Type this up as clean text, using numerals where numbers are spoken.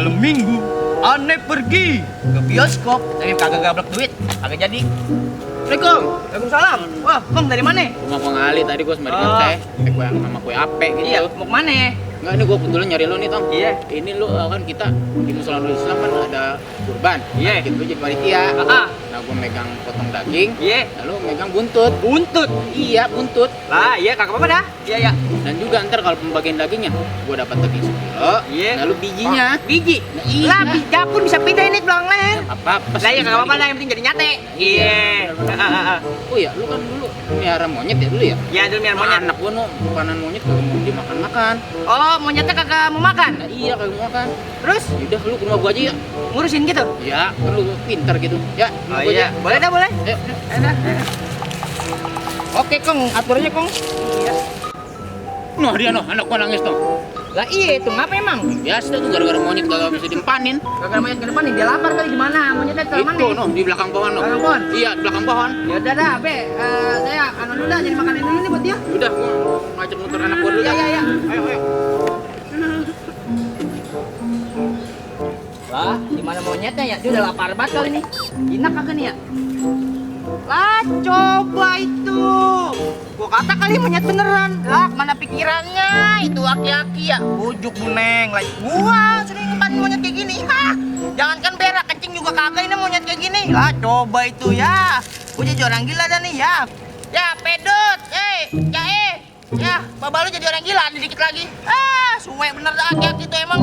Malam minggu, aneh pergi ke bioskop, tapi kagak gablek duit, kagak jadi. Assalamualaikum. Waalaikumsalam. Wah, Bang dari mana? Rumah Bang Ali tadi gue sembari ngeteh, kue yang sama kue ape gitu. Iya, mau kemana? Enggak, ini gue kebetulan nyari lu nih, Tong. Iya. Ini lu kan kita di musola Islam kan ada kurban. Iya. Nah, gitu jadi panitia. Ah. Nah, gue megang potong daging. Iya. Lalu megang buntut. Buntut. Iya, buntut. Lah, iya kagak apa-apa dah. Iya, iya. Dan juga ntar kalau pembagian dagingnya, gue dapat daging 10 kilo. Iya. Lalu bijinya. Biji. Nah, iya. Lah, bija pun bisa beda ini belang leher. Apa-apa Lah, ya kagak apa-apa lah, yang penting jadi nyate. Iya. Oh iya, lu kan dulu miara monyet ya dulu ya? Ya, dulu biar monyet. Anak gua no, makanan monyet kagak mau dimakan-makan. Oh, monyetnya kagak mau makan. Nah iya kagak mau makan. Terus Yaudah lu ke rumah gua aja ya. ngurusin gitu. Ya, kan lu pintar gitu. Ya, ke rumah Oh gua iya, aja. boleh dah, boleh. Ayo. Oke, Kong, aturnya, Kong. Iya. Noh dia noh, anak gua nangis noh. Lah iya itu ngapa emang? Biasa tuh gara-gara monyet kagak bisa diempanin. Kagak monyet ke depan nih, dia lapar kali di mana? Monyetnya ke mana? Itu noh di belakang pohon noh. Belakang pohon? Iya, di belakang pohon. Ya udah dah, Be. Saya dulu dah jadi makanin dulu nih buat dia. Udah gua ngajak muter anak gua dulu. Iya, dah. iya, iya. Ayo, ayo. Lah, di mana monyetnya ya? Dia udah lapar banget kali nih. Enak kagak nih ya? Lah, coba itu. Gua kata kali monyet beneran. Lah, mana pikirannya? Itu aki-aki ya. Bujuk Buneng lagi. Gua sering ngempatin monyet kayak gini. Hah, jangankan berak, kencing juga kagak ini monyet kayak gini. Lah, coba itu ya. Gua jadi orang gila dah nih ya. Ya, pedut. Ya, Baba lu jadi orang gila, ada dikit lagi. Ah, suwe bener dah aki-aki itu emang.